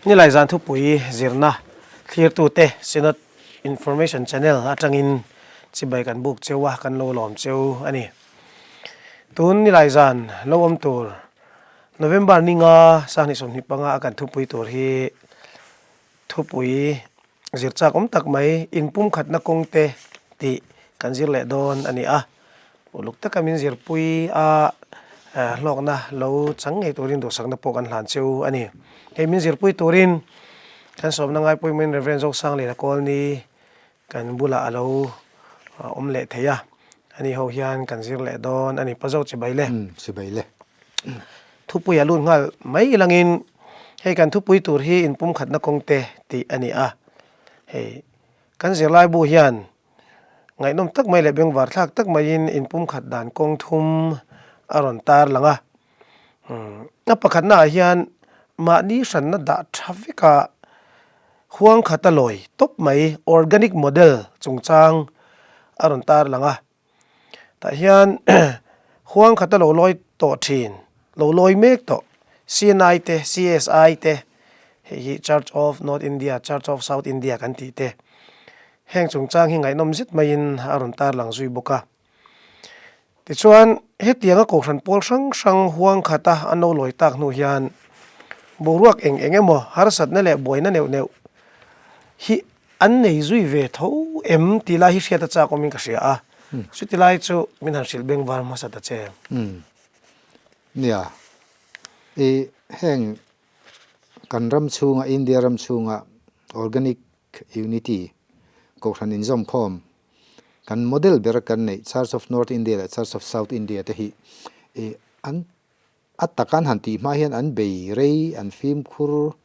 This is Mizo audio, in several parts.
Nilai zan thupui zirna thlirtute Synod Information Channel atangin chibai kan buk cheu a, kan lo lawm cheu a ni. Tun nilai zan lo awm tur November ni nga sanghnih 25 a kan thupui tur hi Thupui zir chak awm tak mai inpumkhatna kawngte tih kan zir leh dawn a ni a, uluk taka min zirpui a hlawkna lo chang ngei turin duhsakna pawh kan hlan cheu a ni. Hei min zirpui turin kan sawmna ngai pawimawhin Rev. Zosangliana Kawlni kan bulah a lo awm leh thei a, ani ho hian kan zir leh dawn a ni. Pazo chibai le. Chibai le. Thupui a lut nghal mai ilangin hei kan thupui tur hi inpumkhatna kawngte tih a ni a. Hei kan zirlaibu hian ngaihnawm tak mai leh bengvar thlak tak maiin inpumkhat dan kawng thum a rawn tar lang a. A pakhatnaah hian mahni hranna dah tha veka huang khata lawi tawp mai organic model chungchang a rawn tar lang a. Tah hian huang khata lo lawi tawh thin, lo lawi mek tawh CNI te, CSI te, hei hi Church of North India, Church of South India kan tih te, heng chungchang hi ngaihnawm zet maiin a rawn tar lang zui bawk a. Tichuan, hetianga kohhran pawl hrang hrang huang khata an lo lawi tak hnu hian boruak eng eng emaw harsatna leh buaina neuh neuh hi an nei zui ve tho em tih lai hi hriat a chak awmin ka hria a, chuti lai chu min han hrilh beng var hmasa ta che. Nia, i heng kan ram chhunga India ram chhunga organic unity kohhran inzawmkhawm kan model ber kan neih Church of North India leh Church of South India te hi i an A tak an han tih hma hian an bei rei, an fimkhur,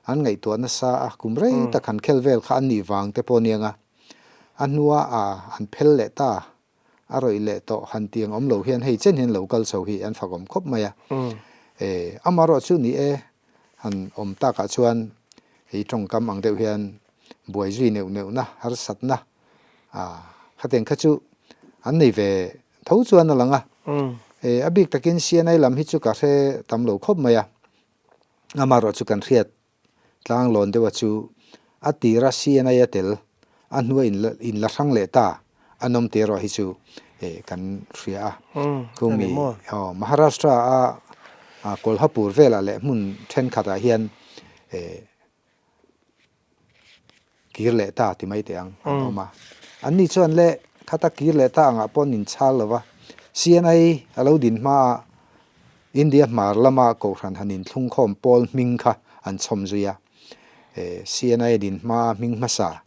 an ngaihtuah nasa a, kum rei tak han khel vel kha an nih vang te pawh aniang a. A hnua a an phel leh ta, a rawih leh tawh han tiang awm lo hian hei chen hian lo kal chho hi an fakawm khawp mai a. E, amaherawhchu ni e, han awm takah chuan hei tawngkam ang deuh hian buai zui neuh neuhna, harsatna, A, khatiang kha chu an nei ve tho chuan a lang a. E, a bik takin CNI lam hi chu ka hre tam lo khawp mai a. Amaherawh chu kan hriat tlang lawn deuha chu a tira CNI a tel, a hnua in la hrang leh ta an awm tih erawh hi chu e kan hria a. Khumi, aw, Maharashtra a Kolhapur velah leh hmun thenkhatah hian e Kir leh ta ti mai teh ang an awm a. An ni chuan le khata kir leh ta angah pawh an inchhal lo va. CNI a lo din hmaah India hmar lama Kohhran han inthlungkhawm pawl hming kha an chhawm zui a. CNI a din hmaa hming hmasa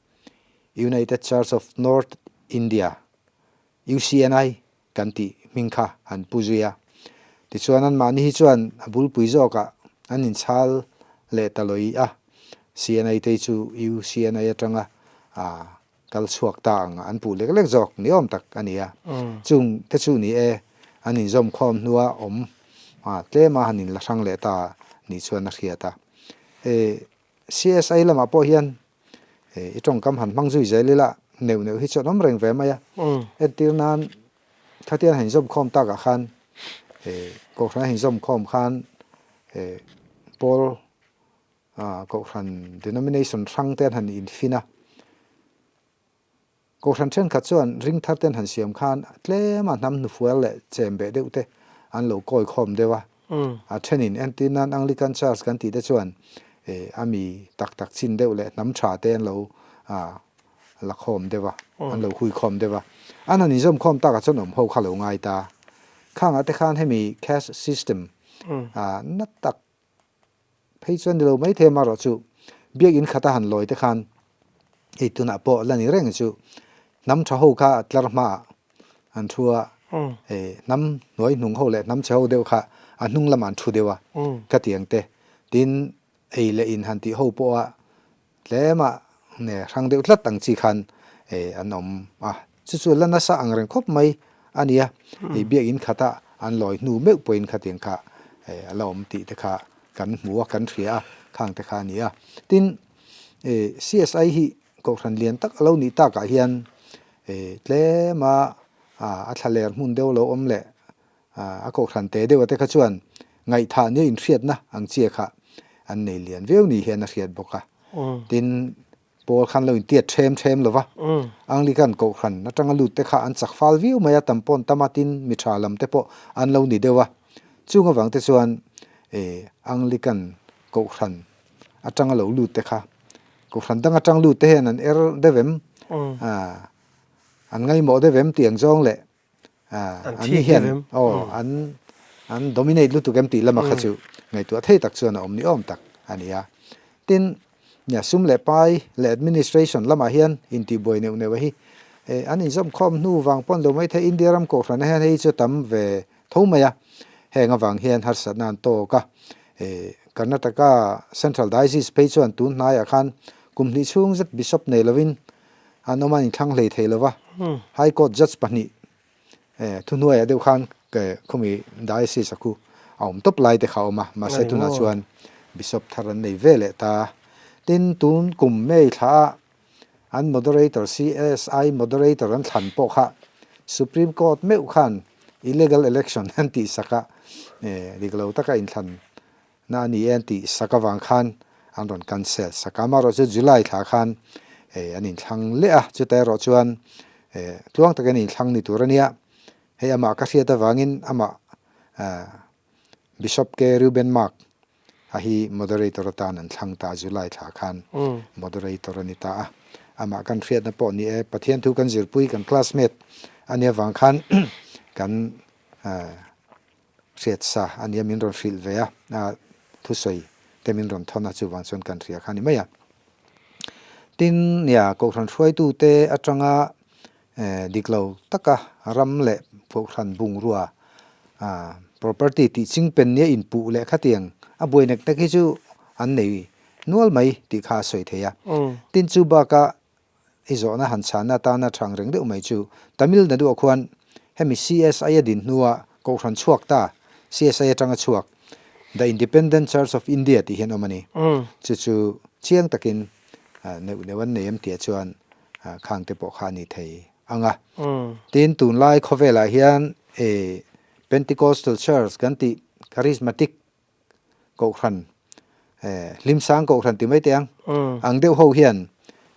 United Church of North India, UCNI, kan tih hming kha an pu zui a. Tichuan anmahni hi chuan a bulpui zawkah an inchhal leh ta lawih a, CNI te chu UCNI atanga kal chhuak ta ang an puh lek lek zawk ni awm tak a ni a. Chung te chu ni e, an inzawm khawm hnua awm tlema han inla hrang leh ta ni chuan a hriat a. CSI lamah pawh hian i tawngkam han hmang zui zel ila neuh neuh hi chu an awm reng ve mai a. Entir nan khatian han inzawm khawm takah khan kohhran a inzawm khawm khan pawl kohhran denomination hrang te an han infin a. Kohhran thenkhat chuan ring thar ten han siam khan tlema hnam hnufual leh chem beh deuh te an lo kawi khawm deuh a. A thenin entir nan Anglican Church kan tih te chuan a mi tak tak chin deuh leh hnam tha te an lo la khawm deuh a, an lo hui khawm deuh a. An han inzawm khawm takah chuan awm ho kha lo ngai ta. Khangah te khan hemi caste system na tak Phei chuan ni lo mai thei amaherawh chu biakinn khata han lawi te khan hei tunah pawh la ni reng chu hnam tha ho kha tlar hmaah an thu a, hei hnam hnuai hnung ho leh hnam chhe ho deuh kha a hnung lamah an thu deuh a ka ti ang te. Tin, ei leh in han tih ho pawha Tlema nge hrang deuh tlat ang chi khan an awm a, chu chu la nasa ang reng khawp mai a nia, hei biakinn khata an lawi hnu meuh pawhin khatiang kha a la awm tih te kha kan hmu a, kan hria a, khang te kha a ni a. Tin, CSI hi kohhran lian tak a lo nih takah hian tlema a thlaler hmun deuh lo awm leh a kohhran te deuh te kha chuan ngaihthah nia inhriatna ang chia kha. an nei lian viau ni hian a hriat bawk a. Tin, pawl khan lo intiat ṭhem ṭhem lo va, Anglican kohhran atanga lut te kha an chak fal viau mai a, tam pawn tam a, tin mi ṭha lam te pawh an lo ni deuh a. Chung avang te chuan Anglican kohhran atanga lo lut te kha kohhran dang atang lut te hian an er deuh em? An ngaihmawh deuh em tih ang zawng leh An an ni thik hian deuh em? aw an an dominate lutuk em tih lamah kha chu ngaihtuah thei tak chuan a awm ni awm tak a ni a. Tin, nia sum leh pai leh administration lamah hian intihbuai neuh neuh a hi an inzawmkhawm hnu vang pawn lo mai thei India ram kohhran ah hian hei chu tam ve tho mai a, heng avang hian harsatna an tawk a. Karnataka Central Diocese phei chuan tun hnaiah khan kum hnih chhung zet Bishop nei lovin an awm a, an inthlang hlei thei lo va. High Court Judge pahnih thuhnuaiah deuh khan khumi Diocese a khu a awm tawp lai te kha a awm a, mahse tunah chuan Bishop thar an nei ve leh ta. Tin, tun kum May thla ah An moderator CSI moderator an thlan pawh kha Supreme Court meuh khan illegal election an tih sak a, dik lo taka inthlan na a ni e an tih sak avang khan an rawn cancel sak a. Amaherawhchu July thla khan an inthlang leh a, chutah erawh chuan tluang takin an inthlang ni tur a nia. Hei amah ka hriat avangin amah Bishop K. Reuben Mark A hi moderator atan an thlang ta a, July thla khan moderator a ni ta a. Amah kan hriatna pawh ni e, Pathian thu kan zirpui, kan classmate a nia vang khan kan hriat sa a nia min rawn hrilh ve a, a thusawi te min rawn thawn a, chuvang chuan kan hria kha a ni mai a. Tin, nia Kohhran hruaitute atanga Dik lo taka ram leh kohhran bungrua property tih chingpen nia inpuh leh khatiang a buai nek nek hi chu an nei nual mai tih kha a sawi thei a. Tin chu baka i zawhna han chhanna atana thang reng deuh mai chu Tamil Nadu ah khuan hemi CSI a din hnua kohhran chhuak ta CSI atanga chhuak The Independent Church of India tih hian awm a ni. Chu chu chiang takin neuh neuh an nei em tih ah chuan khang te pawh kha a ni thei ang a. Tin, tunlai khawvelah hian Pentecostal Church kan tih Charismatic Kohhran, Hlimsang Kohhran ti mai teh ang, ang deuh ho hian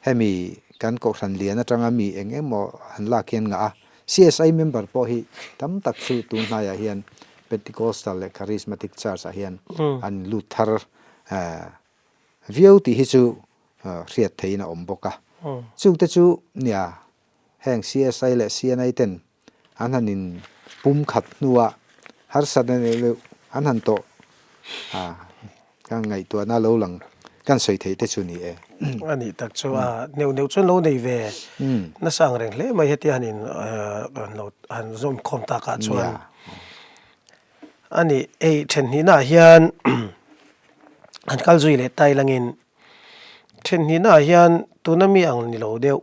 hemi kan Kohhran lian atanga mi eng emaw han lak hian ngah a. CSI member pawh hi tam tak chu tun hnaiah hian Pentecostal leh Charismatic Church ah hian an lut thar viau tih hi chu hriat theihin a awm bawk a. Chungte chu nia heng CSI leh CNI ten an han in pum khat hnua harsatna neuh neuh an han tawh a ka ngaihtuahna lo lang kan sawi theih te chu ni e. A nih tak chu a neuh neuh chuan lo nei ve nasa ang reng hle mai hetia han in lo han zawm khawm takah chuan. A nih, hei thenhnihnaah hian han kal zui leh ta ilangin thenhnihnaah hian tuna mi ang ni lo deuh,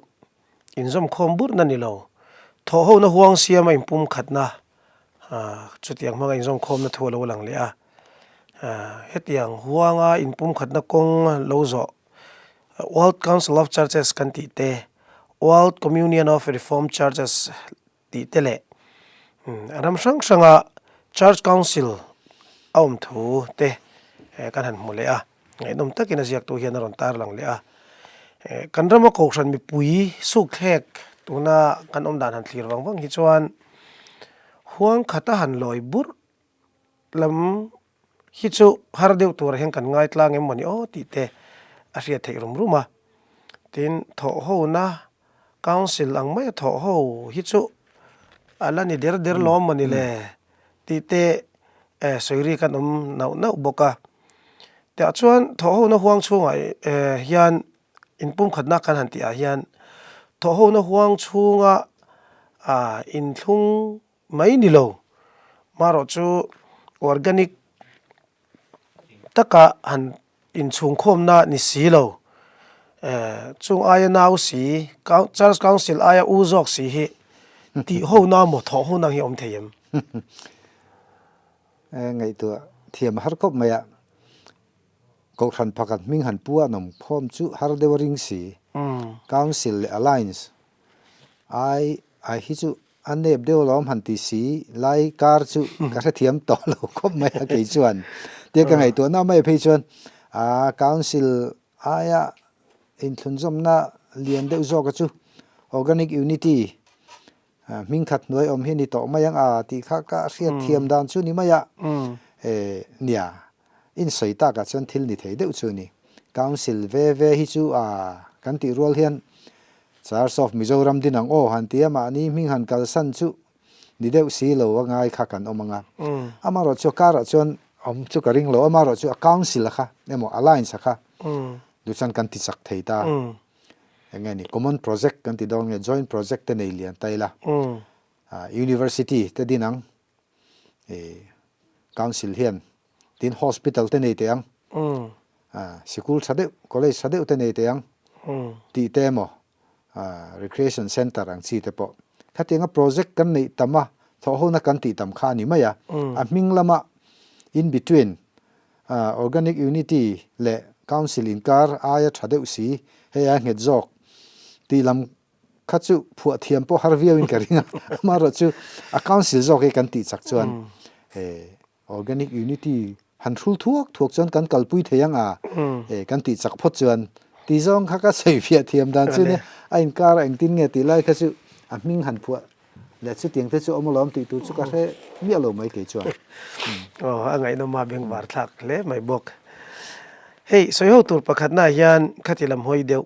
inzawmkhawm burhna ni lo, thawhhona huang siama inpum khatna chutiang hmanga inzawmkhawmna thu a lo lang leh a. Hetiang huanga inpum khatna kawng lo zawh World Council of Churches kan tih te, World Communion of Reformed Churches tih te leh ram hrang hranga Church Council a awm thu te kan han hmu leh a, ngaihnawm takin a ziaktu hian a rawn tarlang leh a. Kan rama Kohhran mipui sukthlek tuna kan awm dan han thlir vang vang hi chuan huang khata han lawi burh lam hi chu har deuh turah hian kan ngai tlang em mawni aw tih te a hriat theih rum rum a. Tin, thawhhona council ang maia thawhho hi chu a la ni der der lawm mawni le tih te sawi ri kan awm nauh nauh bawk a. Tah chuan thawhhona huang chhungah hian inpumkhatna kan han tih ah hian thawhhona huang chhunga inthlung mai ni lo. Marawh chu organic taka han inchhungkhawmna ni si lo. Chung aia nau si, Church Council aia u zawk si hi tih hona maw thawh hona hi awm thei em? Ngaihtuah thiam a har khawp mai a. Kohhran pakhat hming han pu a an awm khawm chu har deuh a ring si. Council leh Alliance ai ai hi chu A nep deuh alawm han ti si, lai kar chu ka hrethiam tawh lo khawp mai a kei chuan. Tia ka ngaihtuahna mai phei chuan A Council aia inthlunzawmna lian deuh zawka chu Organic Unity hming khat hnuai awm hi a ni tawh mai ang a tih kha ka hriat thiam dan chu ni mai a. Nia, insawi takah chuan thil ni thei deuh chu a ni. Council ve ve hi chu a kan tih rual hian Church of Mizoram din ang aw han ti a, mahni hming han kalsan chu ni deuh si lo a ngai kha kan awm ang a. Amaherawh chu a karah chuan awm chu ka ring lo, amaherawh chu a council a kha emaw alliance a kha duh chuan kan ti chak thei ta. Eng nge ni common project kan ti dawn nge joint project te nei lian ta ila university te din ang council hian tin hospital te nei teh ang sikul tha deuh college tha deuh te nei teh ang tih te emaw recreation centre ang chi te pawh khatianga project kan neih tam a thawhhona kan tih tam kha a ni mai a a hming lama in between organic unity leh council inkar aia tha deuh si hei a nghet zawk tih lam kha chu phuah thiam pawh har viau in ka ring a amaherawh chu a council zawk hi kan tih chak chuan Organic Unity han hrul thuak thuak chuan kan kalpui thei ang a, kan tih chak phawt chuan ti zawng kha ka sawi fiah thiam dan chu nia, a inkar a engtin nge tih lai kha chu a hming han phuah leh chutiang te chu awm alawm tih tur chu ka hre miah lo mai kei chuan. Aw, a ngaihnawm a bengvar thlak hle mai bawk. Hei, sawi ho tur pakhatnaah hian khati lam hawi deuh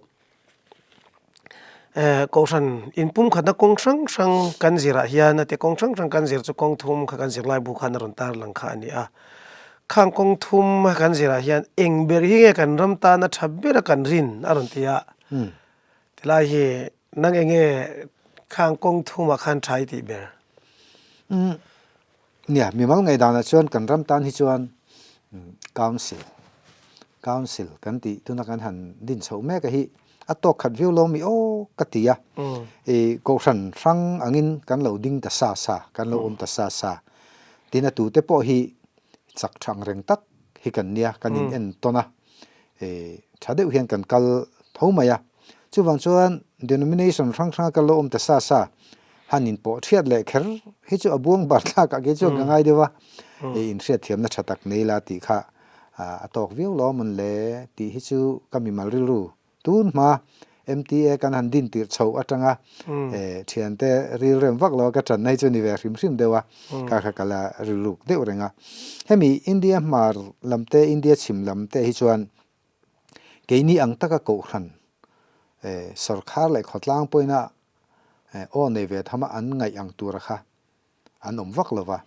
Kohhran inpumkhatna kawng hrang hrang kan zirah hian a ti kawng hrang hrang kan zir chu kawng thum kha kan zirlai bu khan a rawn tar lang kha a ni a. Khang kawng thum kan zirah hian eng ber hi nge kan ram tana tha bera kan rin a rawn ti a. Tilai hi nang eng nge khang kawng thumah khan tha i tih ber? Nia, mimal ngaihdanah chuan kan ram tan hi chuan Council, Council kan tih tuna kan han din chhoh mek a hi a tawk khat viau lo mi aw ka ti a. I Kohhran hrang angin kan lo ding ta sa sa, kan lo awm ta sa sa. Tin a tute pawh hi chak tha ang reng tak hi kan nia, kan in en tawn a. I tha deuh hian kan kal tho mai a. Chuvang chuan denomination hrang hranga kan lo awm ta sa sa, Han inpawh hriat leh kher hi chu a buang bar thlak ah kei chuan ka ngai deuh a, i inhriatthiamna tha tak nei la tih kha a tawk viau lo amawn le tih hi chu ka mimal rilru tun hma MTA kan han din tirh chhoh atanga thiante rilrem vak lo a ka tanna hi chu ni ve hrim hrim deuh a, kha kha ka la rilruk deuh reng a. Hemi India hmar lam te India chhim lam te hi chuan Keini ang taka kohhran sawrkhar leh khawtlang pawhina aw nei ve tham a an ngaih ang tura kha an awm vak lo va.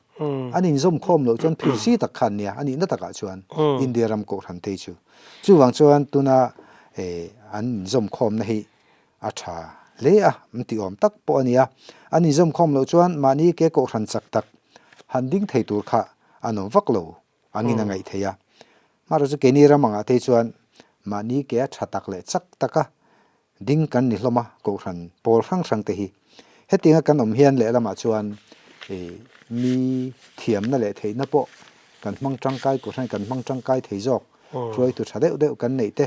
An inzawm khawm loh chuan phir si tak kha an nia, a nihna takah chuan India ram kohhran te chu. Chuvang chuan tuna an inzawm khawmna hi a tha hle a, an tih awm tak pawh a nia. An inzawm khawm loh chuan mahni ke kohhran chak tak han ding thei tur kha an awm vak lo angin a ngaih theih a. Hmarawh chu keini ram angah te chuan mahni ke a tha tak leh chak taka ding kan ni hlawm a, kohhran pawl hrang hrang te hi. Hetianga kan awm hian lehlamah chuan mi thiamna leh theihna pawh kan hmang tangkai kohhran kan hmang tangkai thei zawk, hruaitu tha deuh deuh kan neih te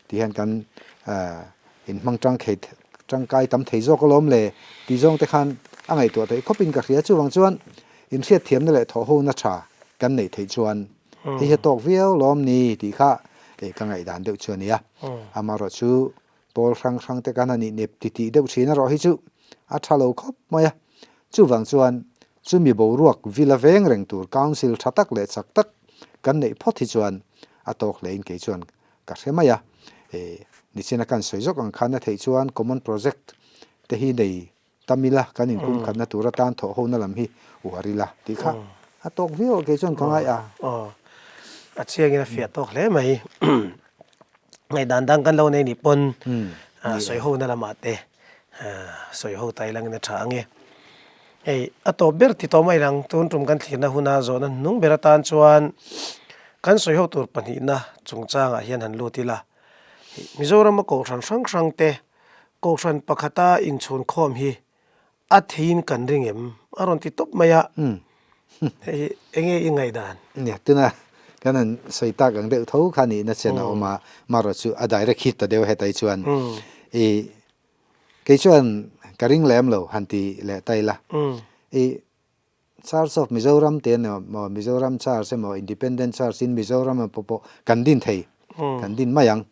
ti hian kan inhmang tangkai tam thei zawk alawm le tih zawng te khan a ngaihtuah theih khawpin ka hria. Chuvang chuan Inhriatthiamna leh thawhhona tha kan neih theih chuan hei hi a tawk viau lawm ni tih kha ka ngaihdan deuh chu a ni a. Amaherawh chu pawl hrang hrang te khan a nih nep ti tih deuh thin erawh hi chu a tha lo khawp mai a. Chuvang chuan chumi boruak vila veng reng tur council tha tak leh chak tak kan neih phawt hi chuan a tawk hlein kei chuan ka hre mai a. Nichina kan sawi zawk ang khan a theih chuan common project te hi nei Tamila kan inpumkhatna tur atan thawh hona lam hi uar ila tih kha a tawk viau a kei chuan ka ngai a. Aw, a chiangin a fiah tawk hle mai. Ngaihdan dang kan lo nei nih pawn sawi hona lamah te sawi ho ta ilangin a tha ang e. Hei a tawp ber ti tawh mai lang tun tum kan thlirna huna zawhna hnung ber atan chuan kan sawi ho tur pahnihna chungchangah hian han lut ila. Mizorama kohhran hrang hrang te Kohhran pakhata inchhun khawm hi a theiin kan ring em? A rawn ti tawp mai a. Hei hi enge i ngaihdan? Nia, tuna kan han sawi tak ang deuh tho kha nihna chen a awm a, marawh chu a direct hit ta deuh hetai chuan i kei chuan ka ring lem lo han ti leh ta ila. I Church of Mizoram te emaw Mizoram Church emaw Independent Church in Mizoram emaw pawh kan din thei. kan din mai ang.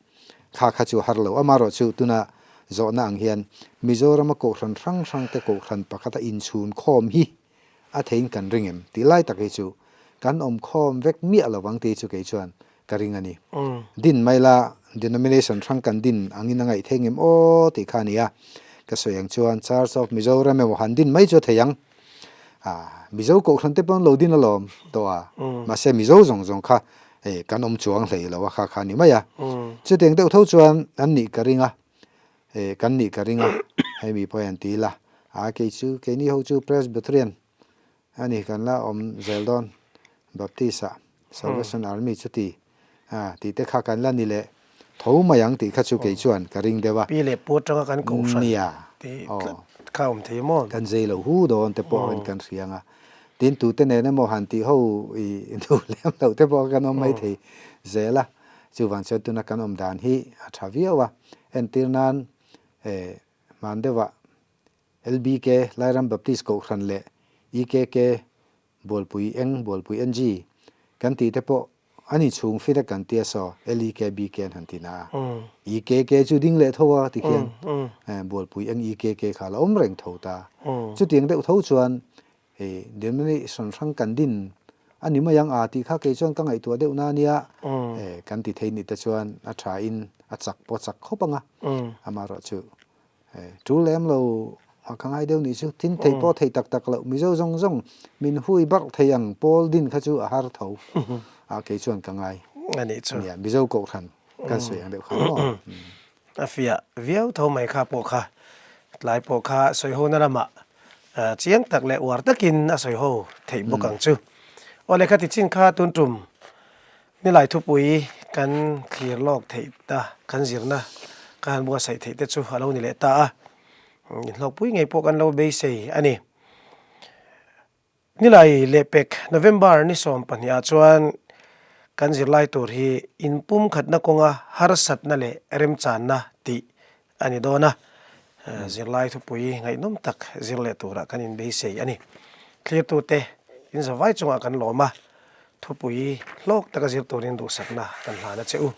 Kha kha chu har lo. Amaherawhchu tuna zawhna ang hian Mizorama kohhran hrang hrang te kohhran pakhata inchhun khawm hi a theiin kan ring em tih lai tak hi chu kan awm khawm vek miah lo ang tih chu kei chuan ka ring a ni. Din mai la denomination hrang kan din angin a ngaih thei ngem aw tih kha a ni a. Ka sawi ang chuan Church of Mizoram emaw han din mai chu a thei ang. Mizo kohhran te pawh an lo din alawm tawh a, mahse Mizo zawng zawng kha kan awm chuang hlei lo a kha kha a ni mai a. Chutiang deuh tho chuan an nih ka ring a, kan nih ka ring a, hemi pawh hian ti ila, a kei chu keini ho chu Presbyterian a ni kan la awm zel dawn Baptist ah Salvation Army chuti a tih te kha kan la ni leh tho mai ang tih kha chu kei chuan ka ring deuh a. Pi leh pu atanga kan kohhran tih tlat kha awm thei maw? Kan zei lo hu dawn te pawh in kan hria ang a, tin tute nen emaw han tih ho i duh lem loh te pawh kan awm mai thei zel a, chuvang chuan tuna kan awm dan hi a tha viau a, entir nan hman deuhah LBK, Lairam Baptist Kohhran leh EKK Bualpui eng, Bualpui NG, kan tih te pawh an inchhung fit a kan tia saw, LEKBK an han ti na a. EKK chu ding leh tho a ti khian Bualpui eng EKK kha a la awm reng tho ta. Chutiang deuh tho chuan hei denomination hrang kan din a ni mai ang a tih kha kei chuan ka ngaihtuah deuh na nia kan ti thei nih te chuan a tha in a chak pawh a chak khawp ang a, amaherawhchu Tul lem lo a ka ngai deuh nih chu tin thei pawh thei tak tak loh Mizo zawng zawng min hui barh thei ang pawl din kha chu a har tho a kei chuan ka ngai a nih chu. Nia Mizo kohhran kan sawi ang deuh kha maw. A fiah viau tho mai kha pawh kha tlai pawh kha sawi ho na lamah chiang tak leh uar takin a sawi ho theih bawk ang chu. Aw lehkha ti chin kha tun tum Nilai thupui kan thlir lawk theih ta, kan zirna ka han buatsaih theih te chu a lo ni leh ta a, inhlawkpui ngei pawh kan lo beisei a ni. Nilai lehpek November ni 12 ah chuan kan zirlai tur hi inpumkhatna kawnga harsatna leh remchanna tih a ni dawn a, zirlai thupui ngaihnawm tak zir leh turah kan inbeisei a ni. Thlirtute inzavai chungah kan lawm a, thupui hlawk taka zir turin duhsakna kan hlan a che u.